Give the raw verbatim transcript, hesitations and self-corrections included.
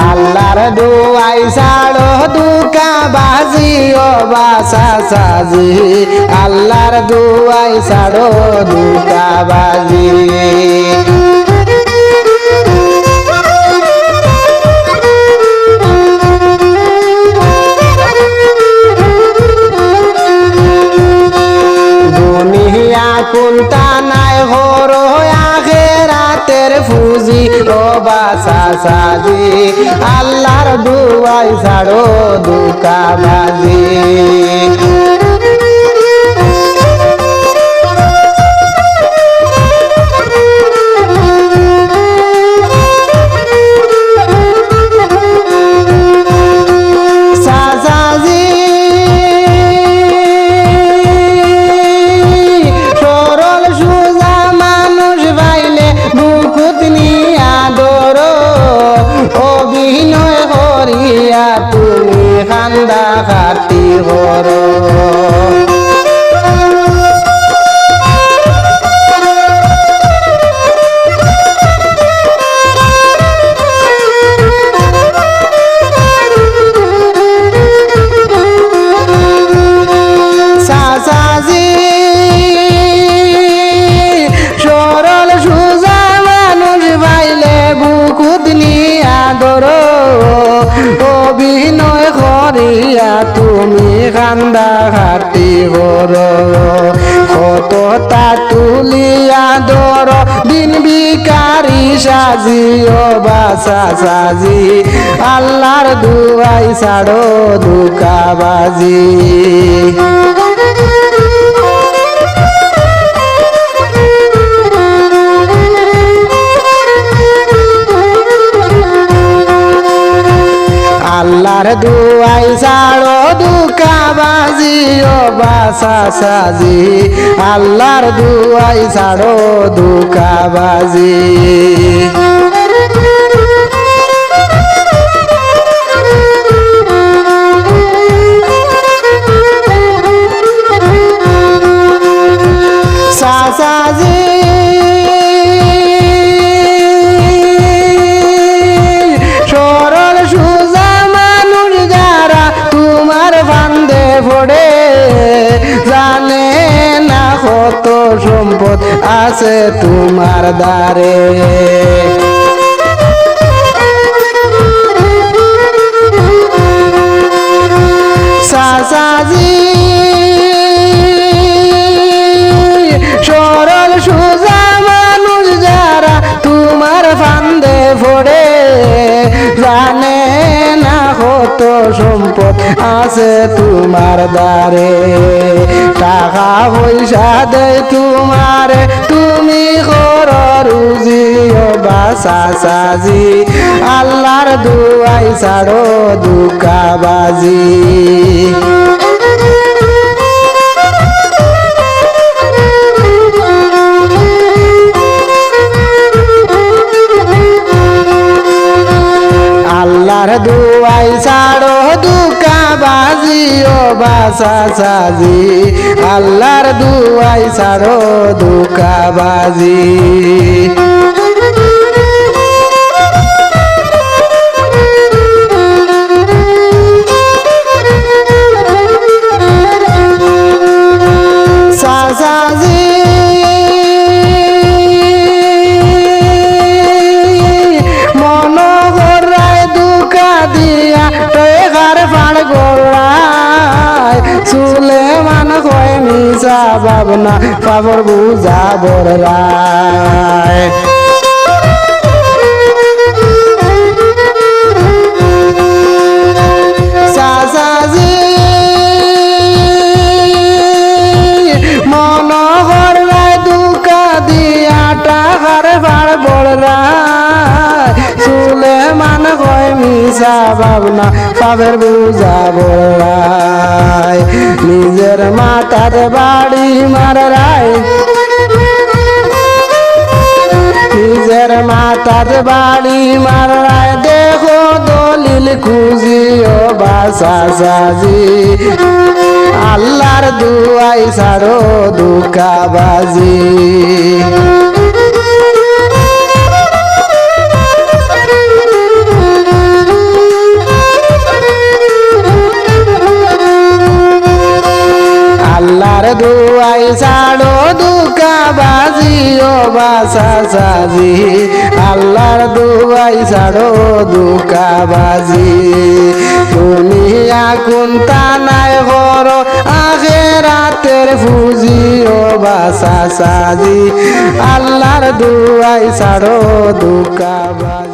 আল্লার দুয়াই ছাড়ো ধুকাবাজি ও বা চাচাজি, আল্লার দুয়াই ছাড়ো ধুকাবাজি। দুনিয়া কুন্তা নাই করো আখেরাতের ফুজি ও বা চাচাজি, আল্লার দুয়াই ছাড়ো ধুকাবাজি। চাচাজি, সরল সুজা মানুষ পাইলে বুকুত নিয়া ধরো, অভিনয় করিয়া তুমি কান্দা কাটি করো। চাচাজি, সরল সুজা মানুষ পাইলে বুকুত নিয়া ধরো, অভিনয় করিয়া তুমি কান্দা কাটি করো। কততা তুলিয়া ধরো দিন ভিখারি সাজি ও বা চাচাজি, আল্লার দুয়াই ছাড়ো ধুকাবাজি। আল্লার দুয়াই ছাড়ো ধুকাবাজি ও বা চাচাজি, আল্লার দুয়াই ছাড়ো ধুকাবাজি। চাচাজি, সরল সুজা মানুষ যারা তুমার ফান্দে পড়ে, জানে না কত সম্পদ আছে তুমার দ্বারে। চাচাজি, সরল সুজা মানুষ যারা তুমার ফান্দে পড়ে, জানে না কত সম্পদ আছে তুমার দ্বারে। টাকা পয়সা দেয় তুমারে, তুমি করো রুজি ও বা চাচাজি, আল্লার দুয়াই ছাড়ো ধুকাবাজি। আল্লার দুয়াই ছাড়ো ধুকাবাজি ও বা চাচাজি, আল্লার দুয়াই ছাড়ো ধুকাবাজি। চাচাজি, মনো করায় ধুকা দিয়া টেকার ফাড় করায়। সুলেমান কয় মিছা ভাবনা, পাপর বুঝা বড়রায়। চাচাজি, মনো করায় ধুকা দিয়া টেকার ফাড় বড়রায়। সুলেমান কয় মিছা ভাবনা, পাপর বুঝা বড়রায়। নিজর মাথাত বাড়ি মাররায়, নিজর মাথাত বাড়ি মাররায়। দেখো দলিল খুজিও বা চাচাজি, আল্লার দুয়াই ছাড়ো ধুকাবাজি। দুয়াই ছাড়ো ধোকাবাজি ও বা চাচাজি, আল্লার দুয়াই ছাড়ো ধোকাবাজি। দুনিয়া কুন্তা নাই করো আখেরাতের ফুজি ও বা চাচাজি, আল্লার দুয়াই ছাড়ো ধোকাবাজি।